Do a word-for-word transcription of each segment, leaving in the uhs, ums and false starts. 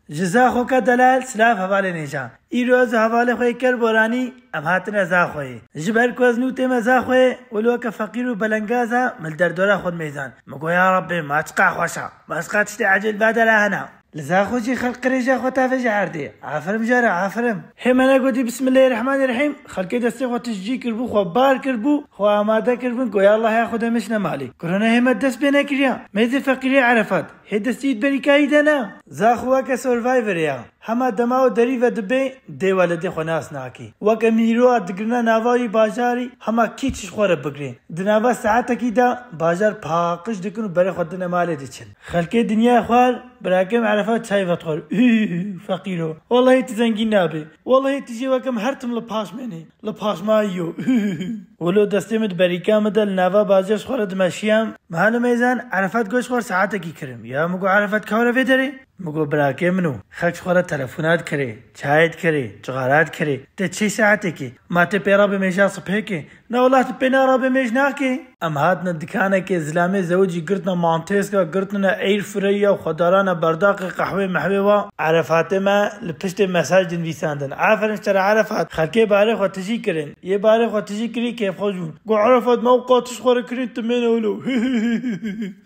Ji Zaxoka delal, silav hevalên hêja. Îro ez û hevalê xwe yê Ker Boranî, em hatine Zaxoyê. Ji ber ku ez nû tême Zaxoyê, wilo weke feqîr û belengaza, min li derdora xwe dimêzan. Min got, ya Rabbê, ma çiqa xweş a. Ma çiqa tiştê ecêb va dera hene. Li Zaxo jî xelk qirêja xwe tavêje erdê. Aferim jara, aferim. Hê me negotî Bismillahirrahmanirrahîm, xelkê destê xwe tijî kiribû, xwe bar kiribû, xwe amade kiribûn ku ya Allah ya Xwedê me çine malê. Korona hê me dest pê nekiriya. Mêzê feqîrê Erefat. Hê destî di berîkayî de ne. Zaxo weke Survivor ya. Hema dema û derî ve dibe, dê weledê xwe nas nake. Weke mîroa digirine nava wî bajarî, hema kî çi ji xwe re bigre. Di nava saetekî de bajar paqij dikin û berê xwe dine malê diçin. Xelkê dinyayê xwar, birakêm Erefat çay vedixwar. Üh, feqîro. Wellahî tu zengîn nabê. Wellahî tu jê weke min her tim li paş menê. Li paş me yo. Wilo destê min di berîka min de li nava bajêr ji xwe re dimeşiyam. Mehalê mêzan Erefat got ji xwe re saetekî kirim. Ya min got Erefat ka were vê derê? Min got birakê min o. Xelk ji xwe re telefona dikirê, çayê dikirê, cixara dikirê. Tê çi saetekê? Ma tê pê re bimêja sibhêkê? Na wela tu pê nara bimêj nakê. Em hatine dikanekê zilamê zewicî girtine mantêska, girtine air fryer ya xwe darane berdaqê qehwê mehwê wa. Erefatê me li piştê mesaj dinivîsandin. Aferin ji te re Erefat. Xelkê barê xwe tijî kirin. Yê barê xwe tijî kirî kêfxweş bûn. Got Erefat me ew qatiş xwe re kirîn tu mêne wilo.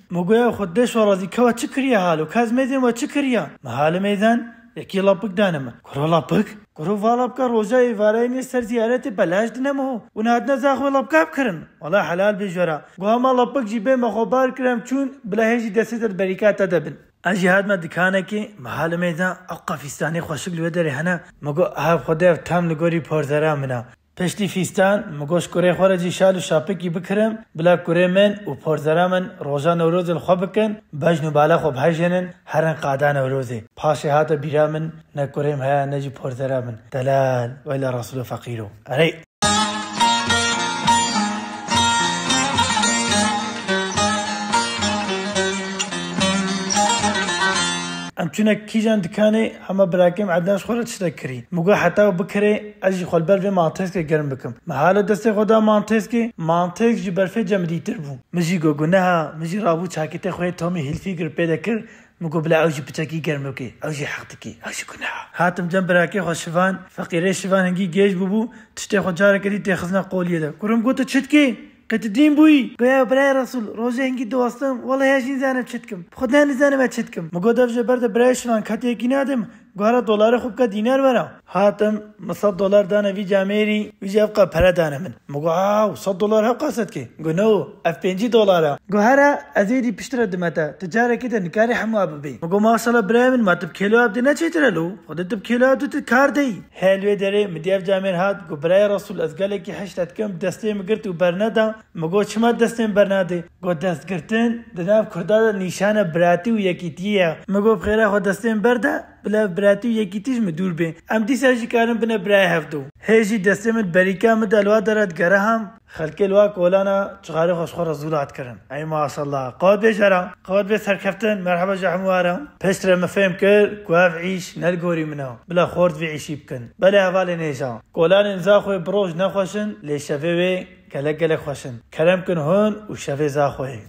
Min got ya Xwedê ji we razî, ka we çi kiriye halo? Ka ez mêzên we çi kiriya? Mehalê mêzan yekî lapik dane min. Kuro lapik? Kuro va lapika roja êvareyê nê ser ziyaretê belaş dine min ho. Hûn hatine Zaxoyê lapika bikirin. Wela helal bê ji we re. Got hema lapik jî bê me xwe bar kir em çûn, bila hê jî destê te di berîka te de bin. Ez jî hatime dikanekê, mehalê mêzan ew qafîstanê xweşik li wê derê hene. Min got, ev Xwedê ev tam li gorî porzera min e. Piştî fîstan, min got ji kurê xwe re jî şal û şapikî bikirim, bila kurê min û porzera min roja Newrozê li xwe bikin, bejn û bala xwe bihejênin, herin qada Newrozê. Paşê hate bîra min, ne kurê min heye, ne jî porzera min. Delal, weyla Resûlo feqîro. Erê! Em çûne kîjan dikanê, hema birakêm Ednan ji xwe re tiştek kirî. Min got heta ew bikirê, ez jî xwe li ber vê mantêskê germ bikim. Min hala destê xwe da mantêskê, mantêsk ji berfê cemidîtir bû. Min jî got, guneha, min jî rabû çakêtê xwe yê Tommy Hilfiger pê de kir, min got bila ew jî piçekî germ bike, ew jî heq dike, ew jî guneha. Hatim cem birakê xwe Şivan, feqîrê Şivan hingî gêj bûbû, tiştê xwe careke dî tê xizina qoliyê de. Kurim got, tu çi dikê? Qey tu dîn bûyî? Goya birayê Resûl, rojê hingî diwestim, welahi ez jî nizanim çi dikim. Bi Xwedê nizanim ez çi dikim. Min got, ev ji ber de birayê Şivan, ka tu yekî nadê min? Got, here dolarê xwe bike dînar were. Hatim, min sed dolar dane vî camêrî, wî jî hevqa pere dane min. Min got, aw, sed dolar hevqa se dike? Got, no, ev pêncî dolar e. Got, here, ez êdî piştre dime te. Tu carekê de nikarî hemû ev bibî. Min got, maşallah birayê min, ma tu bi kêlo ev dê ne çêtir e lo? Xwedê tu bi kêlo ev dê tu kar deyî. He li wê derê min dî ev camêr hat, got, birayê Resûl, ez gelekî hişt te dikim, destê min girt û berneda. Min got, çima destê min bernadê? Got, destgirtin di nav Kurda de nîşana biratî û yekîtiyê ye. Min got, bi xêra xwe destê min berde, bila ev biratî û yekîtî ji min dûr bê. Em dîsa jî karin bine birayê hevdu. Hê jî destê min berîka min de li wa dere digeriham, xelkê li wa kolana çixarê xwe ji xwe re zû lad kirin. Ey maşallah. Qewet bê jera, qewet bê serkeftin, merheba ji hemû were. Piştre min fêm kir ku ev îş ne li gorî min e. Bila xort vî îşî bikin. Belê hevalên hêja. Kolanên Zaxoyê bi roj nexweş in, lê şevê wê gelek gelek xweş in. Kerem kin hûn û şevê Zaxoyê.